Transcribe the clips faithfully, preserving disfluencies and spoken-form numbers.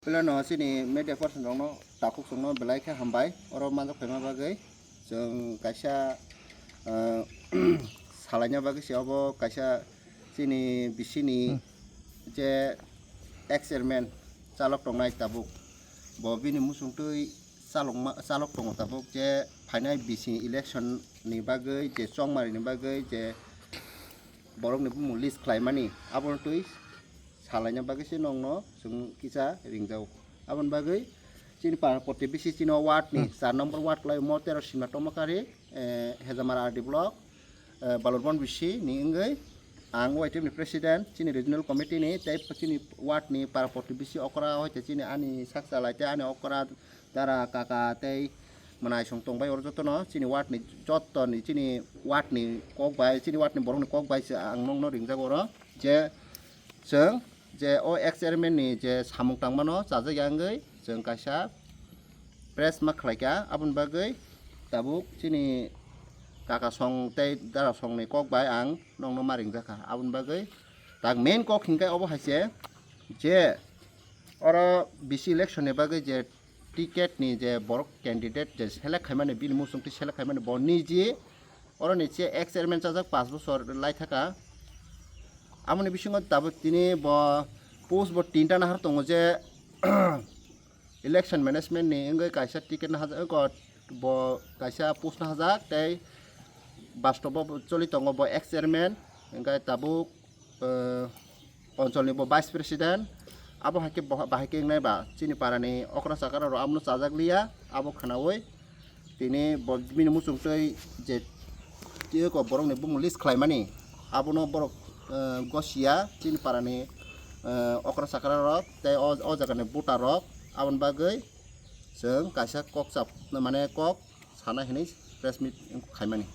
Puila no chini media person rokno takhuk chwngno belai khe hambai oro manjak phaima bagwi. Chwng kaisa, ah, salaina bagwi se obo kaisa chini bisini je ex chairman chalok tongnai tabuk, bo bini muchungtwi chalokma, chalok tongo tabuk, je phainai bisi election ni bagwi, je chongmari ni bagwi, je borok ni bumung list khlaimani, abono twi salaina bagwi se nokno chwng kisa ringjago. Aboni bagwi chini para protibesi chini ward ni char number ward kwlai mo tero Sima Tomakari, eh, Hejamara R D block, eh, Balurban bisi ni wngwi ang Y T F ni president, chini regional committee ni tei chini ward ni para protibesi okra hoite chini ani sakchalai tei ani okra dara kaka tei mwnai song tongbai oro jotono chini ward ni joto ni chini ward ni kok bai chini ward ni borok ni kok bai se ang nokno ringjago oro je chwng je o ex chairman ni je samung tangmano chajak ya wngwi chwng kaisa press ma khlaikha, aboni bagwi tabuk chini kaka song tei dara song ni kok bai ang nokno ma ringjakha. Aboni bagwi tak main kok hinkhe obo hai se je oro bisi election ni bagwi je ticket ni je borok candidate je select khaimani bini muchungtwi select khaimani bo niji oro ni che ex chairman chajak panch bochor lai thaka. Amoni bisingo tabuk tini bo post bo tinta nahar tongo je election management ni wngwi kaisa ticket nahajak wngkha bo kaisa post nahajak tei bastobo choli tongo bo ex chairman wngkha tabuk eh, Oncholni bo vice president, abo hai khe bo-, bahai khe wngnai ba chini parani okra chakra rok abono chajak liya, abo khwnaui tini bo bini muchungtwi je tiyoko borokni bumung list khlaimani, abono borok eh, gosiya chini parani eh, okra chakra rok tei o, o jagani voter rok, aboni bagwi chwng kaisa kok chap mane kok sana hinwi press meet khaimani.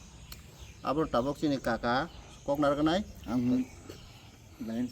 Abo tabuk chini kaka kok narwknai. Ang hwn Lions